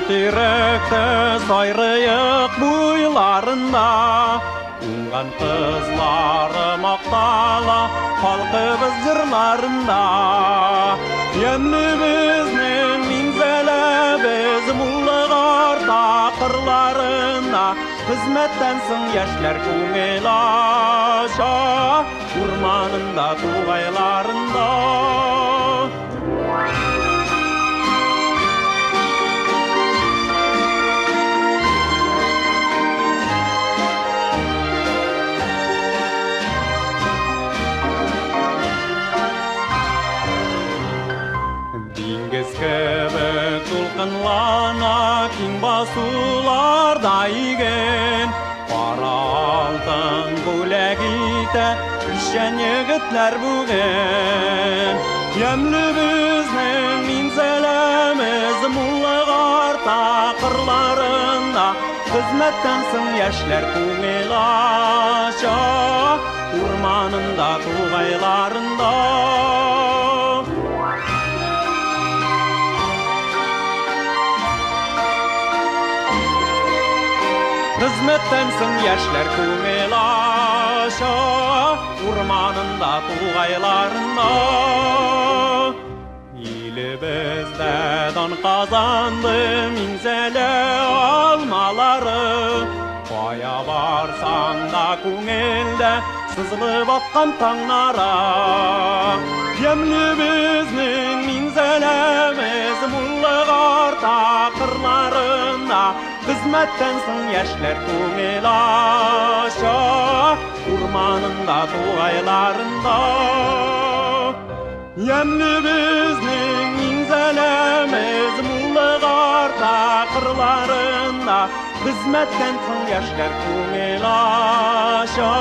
Байтирәктә сайрыек буйларында, Уңган кызлары мактала халкыбыз җырларында. Ямьле безнең Минзәләбез муллык арта кырларында, Хезмәттән соң яшьләр күңел ача, Урманында, тугайларында. Диңгез кебек дулкынлана киң басуларда иген. Кара алтын бүләк итә эшчән егетләр бүген. Ямьле безнең Минзәләмез муллык арта кырларында, Хезмәттән соң яшьләр күңел ача, Урманында, тугайларында. Хезмәттән соң яшьләр күңел ача, Урманында, тугайларында. Илебездә дан казанды Минзәлә алмалары. Кая барсаң да күңелдә сызылып аткан таңнары. Ямьле безнең Минзәләбез муллык арта кырларында, Хезмәттән соң яшьләр күңел ача, Урманында, тугайларында. Ямьле безнең Минзәләмез муллык арта кырларында, Хезмәттән соң яшьләр күңел ача,